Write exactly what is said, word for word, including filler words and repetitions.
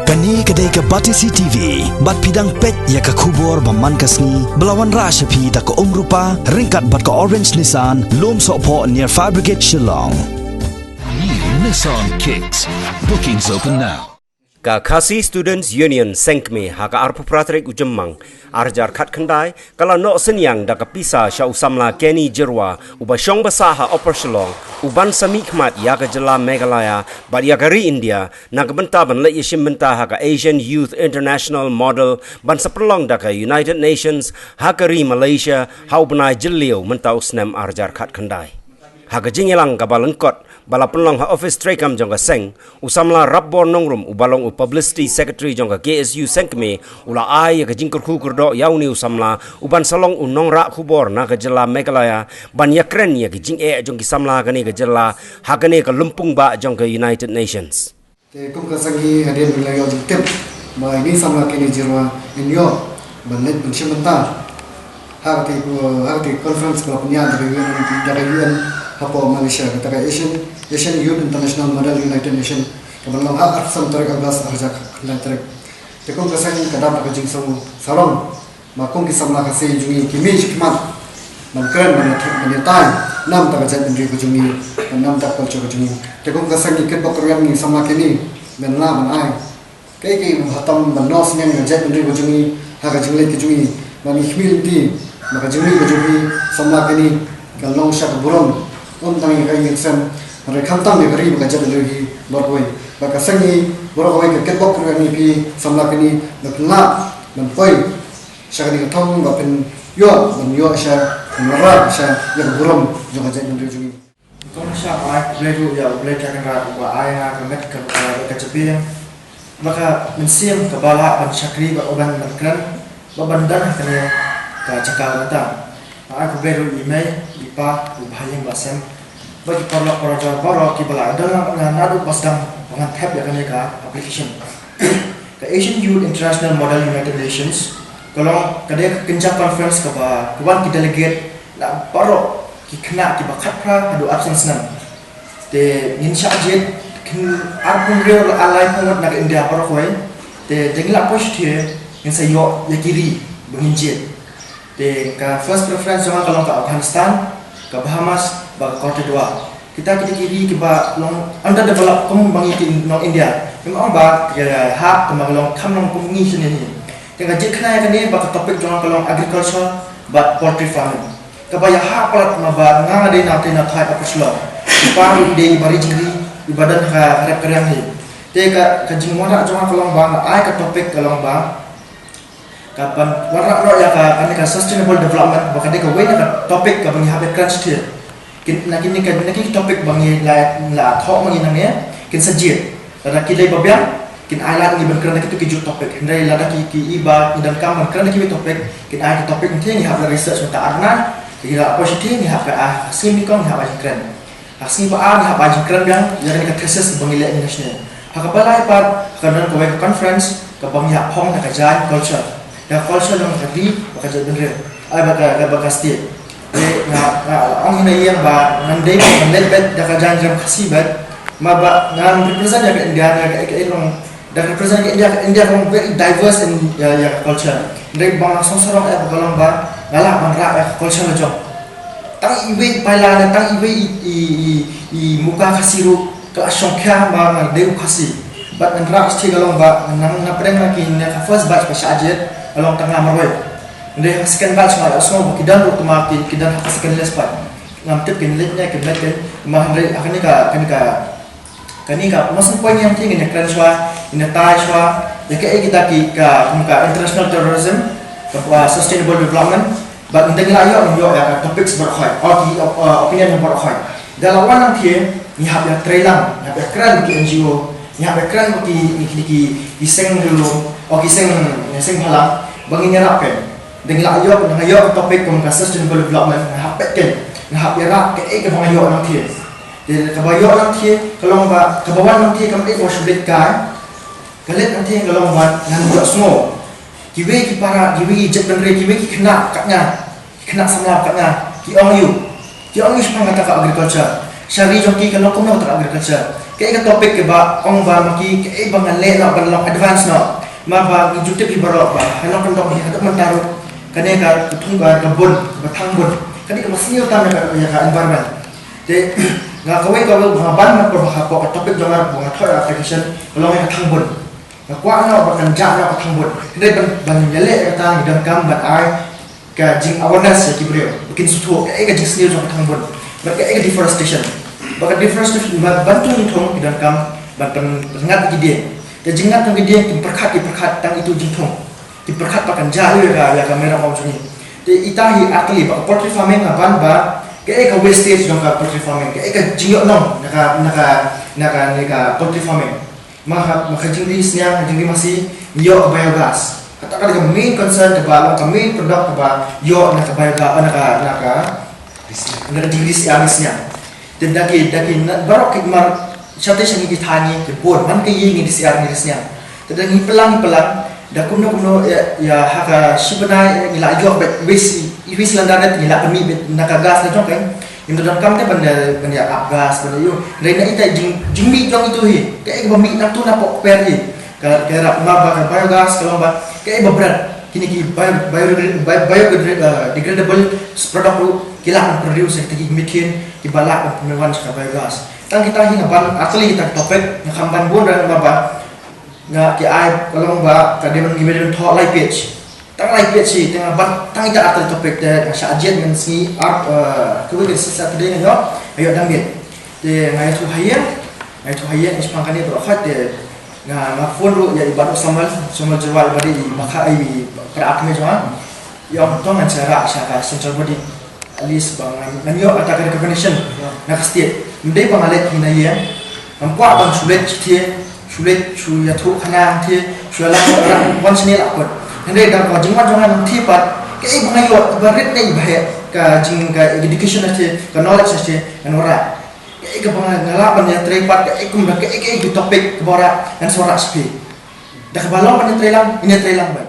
Kane ka dei ka Batesi T V, bad phi dang peit ïa ka khubor ba man ka sngi, ba la wanrah sha phi da ka Umrupa, ryngkat bad ka Orange Nissan, Lumsohphoh near Fire Brigade Shillong. New Nissan Kicks. Bookings open now. Ka Khasi Students Union Seng Kmie ha ka arphew phra tarik u Jymmang, ar hajar khatkhyndai, ka la noh synñiang da ka pisa sha u samla Kenny Jyrwa, uba shong basa ha Upper Shillong, u ban sa mihkhmat ïa ka jylla Meghalaya bad ïa ka ri India, na ka bynta ban leit ïashim bynta ha ka Asian Youth International Model ban sa pynlong da ka United Nations ha ka ri Malaysia ha u bnai Jylliew mynta u snem ar hajar khatkhyndai. Ha ka jingïalang kaba lyngkot ba la pynlong ha office treikam jong ka seng, u samla Rapbor Nongrum, uba long u publicity secretary jong ka K S U Seng Kmie, u la ai ïa ka jingkyrkhu kyrdoh ïa une u samla uban sa long u nongrah khubor na ka jylla Meghalaya, ban ïakren ïa ka jingeh jong ki samla kane ka jylla ha kane ka lympung bah jong ka United Nations. Te kum ka seng hi hadien ba la ïoh jingtip ba ine i samla Kenny Jyrwa in ïoh ban leit ban shim bynta ha kata ka, ha kata ka conference kaba la pynïaid da ka U N, da ka U N hapoh Malaysia, kata ka Asian, Asian Youth International Model United Nation, kaba la long ha arphew san tarik August ar hajar khatkhyndai tarik. Te kum ka seng ka dap da ka jingsngew sarong ba kum ki samla Khasi jong ngi ki mih shikhmat ban kren, ban ïa, ban ïatai na ka bynta ka jaitbynriew ka jong ngi, bad na ka bynta ka culture ka jong ngi. Te kum ka seng ngi kitbok kyrwiang ïa i samla Kenny ban lah ban ai kaei kaei ba ha tam ban noh synñiang ïa ka jaitbynriew ka jong ngi ha ka jingleit ka jong ngi. Bad ngi khmih lynti ba ka jingmih ka jong phi samla Kenny kan long sha ka burom, ym tang ïa ka ïing sem, hynrei khamtam ïa ka ri bad ka jaitbynriew hi baroh kawei. Bad ka seng hi baroh kawei ka kitbok kyrwiang ïa phi samla Kenny ba phin lah ban poi sha kane ka thong ba phin ïoh, ban ïoh sha, ban wanrah sha ïa ka burom jong ka jaitbynriew jong ngi. Kong Sha, ai khublei ruh ïa U Blei Trai Kynrad uba ai nga ka met ka, ka, ka jabieng bad ka mynsiem kaba lah ban shakri bad ban, ban kren bad ban don ha kane ka jaka mynta. Ai khublei ruh ïa i mei, i pa, u bahaïing bahsem bad ki paralok parajor baroh kiba la don lang naduh ba sdang ba ngan thep ïa kane ka application. Ka Asian Youth International Model United Nations ka long, ka dei ka kynja conference kaba, ka wan ki delegate na baroh ki khynnah kiba khatphra haduh arphew san snem. Te ngin shah jied, khynnah arphew hynriew la, ar laiphew ngut na ka India baroh kawei. Te dang la poi shatei ngin sa ïoh ïa ki ri ba ngin jied. Te ka first preference jong nga ka long ka Afghanistan, ka Bahamas bad ka Cote d'Ivoire. Kita ki dei ki ri kiba long underdeveloped kum ba ngi ki nong India. Ngim ong ba ki hap, kumba ka long, kam long kum ngi shane hi. Te nga jied khynnah ïa kane ba ka topic jong nga ka long agriculture bad poultry farming. Kaba ïahap palat namar ba nga nga dei na, dei na thaiñ Upper Shillong. I pa ruh i dei i ba ri jingri, i ba don ha ka rep ka riang hi. Te ka, ka jingwanrah jong nga ka long ba nga ai ka topic ka long ba ka ban wanrah noh ïa ka, kane ka sustainable development, ba ka dei kawei na ka topic kaba ngi hap ban kren shatei. Kin, na kine ka, na kine ki topic ba ngi la, la thoh ma ngi nangne, kin sa jied. Lada ki lei ba biang, kin ai lad ngi ban kren da kito ki juh topic. Hynrei lada ki, ki i ba ngi donkam ban kren da kiwei topic, kin ai ki topic, ngi hap la research mynta ar bnai, ki la poi shatei ngi hap ka ai, ha sngi nyngkong ngi hap ai jingkren. Ha sngi ba ar ngi hap ai jingkren biang ïa kane ka thesis ba ngi leh mynne shnong. Ha kaba lai pat, ha ka don kawei ka conference kaba ngi hap phong da ka jaiñ culture. Da ka culture jong ka ri bad ka jaitbynriew, ai, bad ka, bad ka state. Te nga, nga ong hi na ïing ba ngan dei ban leit beit da ka jaiñ jong Khasi beit. Namar ba ngan represent ïa ka India, ïa ka, ka, ka long, da ka represent ka India, ka India ka long very diverse in ïa, ïa ka culture. Hynrei ba nga sngewsarong eh ba ka long ba nga lah ban rah ïa ka culture la jong. Tang iwei i paila ne tang iwei i, i, i, i muka Khasi ruh ka la shongkhia ba nga dei u Khasi. Bad ngan rah shatei ka long ba ngan, ngan pdeng na ki, na ka first batch ba shah jied ka long tang nga marwei. Hynrei ha ka second batch nga la sngew ba ki don ruh tang ma ki, ki don ha ka second list pat. Ngam tip kin leit ne kin leit kin, ma hynrei ha kane ka, kane ka, kane ka, ma sngewpoi ngi, ngin ïa kren shuwa, ngin ïa tai shuwa ïa kaei kita ki, ka, kum ka international terrorism, ka, ka sustainable development. Bad ngi dang la ïoh, ïoh ïa ka topics baroh hoi, o ki, o, opinion baroh hoi. Da la wan nangthie ngi hap ïa trei lang, ngi hap ïa kren ki N G O, ngi hap ïa kren ki, ki, ki, ki seng rilum, o ki seng, seng bhalang, ba ngin ïarap kein. Da ngi la ïoh, da nga ïoh ka topic kum ka sustainable development, nga hap peit kein, nga hap ïarap kaei kaba nga ïoh nangthie. Te kaba ïoh nangthie ka long ba, kaba wan nangthie kam dei ba shu leit kai. Ka leit nangthie ka long ba ngan ïohsngew. Kiwei ki para, kiwei ki jaitbynriew, kiwei ki khynnah kat nga, ki khynnah samla kat nga, ki ong ïa u, ki ong ïa u shaphang kata ka agriculture. Sha ri jong ki ka long kumno kata ka agriculture. Kaei ka topic kaba ong ba ma ki kaei ba ngan leh noh ban long advance noh. Ma ba ngi ju tip hi baroh ba ha nongkyndong hi haduh mynta ruh kane ka thung ka, ka bun, kaba thang bun, ka dei kaba sniew tam ïa ka, ïa ka environment. Te nga kawei kawei ba nga ban na por ba hapoh ka topic jong nga ba nga thoh application ka long ïa ka thang bun. Nga kwah noh ba kan jah noh ka thang bun. Hynrei ban, ban ïaleh kata ngi donkam ban ai ka jing awareness ïa ki briew ba kin sngewthuh kaei ka jingsniew jong ka thang bun bad kaei ka deforestation. Ba ka deforestation ba ban tu jingthung ki donkam ban pyn-, pynngat ki dieng. Te jingngeit jong ki dieng ki pyrkhat, ki pyrkhat tang itu jingthung. Ki pyrkhat ba kan jah ïa ka, ïa ka mera ong jong ngi. Te ita hi artylli ba ka poultry farming nga ban ba kaei ka wastage jong ka poultry farming, kaei ka jingïoh nong na ka, na ka, na ka, na ka poultry farming. Ma ka, ma ka jingri sniang, ka jingri masi, ngi ïoh ka biogas. Kata ka dei ka main concern kaba long ka main product kaba ïoh na ka biogas, na ka, na ka, na ka jingri sniang, ri sniang. Te da ki, da ki na, baroh ki mar, shate sha ngi ki thaiñ ngi ki bun, man ka ïing ngi di sniang, ngi ri sniang. Te da ngi plang, ngi plang, da kumno kumno, ïa, ïa ha ka shi bnai, ïa, ngi la ïoh beit, wei si, wei si landa net ngi la pynmih beit na ka gas na jong ka. Ngim donkam te ban, ban ïa ap gas ban ïa ïoh. Hynrei na ita jing, jingmih jong itu hi. Kaei kaba mih na tu na pok per hi. Ka, ka rap ma ba ka biogas ka long ba kaei ba bret. Kine ki bio, bio, bio, biodegradable product ruh ki lah ban produce kita ki methane kiba lah ban pynwan sha ka biogas. Tang kita hi nga ban artylli kita ki topic nga kham ban bun ra ma ba nga ki ai ka long ba ka dei ban ngi dei ban thoh lai page. Tang lai page hi, tang ban, tang ita artylli topic te nga shah jied ngan sngi ar, eh, kawei ka sisa ka dei nga ïoh, nga ïoh dang bieit. Te nga ïathuh ha ïing, nga ïathuh ha ïing, ïa shaphang kane baroh khoit te nga, nga phone ruh ïa i Bah Samuel, Samuel Jyrwa i ba dei i ba kha i para artylli jong nga. Ïa ong to ngan sa rah sha ka central body. At least ba ngan, ngan ïoh kata ka recognition na ka state. Ym dei ba nga leit hi na ïing. Ngam kwah ban shu leit shu thiah, shu leit shu ïathuh khana thiah, shu ïalam wan shane la kut. Hynrei da ka jingwan jong nga ngam thiah pat kaei ba nga ïoh, ba rit ne ba heh, ka jing ka education na thiah, ka knowledge na thiah, ngan wanrah. Kaei kaba nga lah ban ïatrei pat, kaei kumba, kaei kaei ki topic kaba wanrah ngan sa wanrah sha phi. Da kaba long ban ïatrei lang, ngin ïatrei lang beit.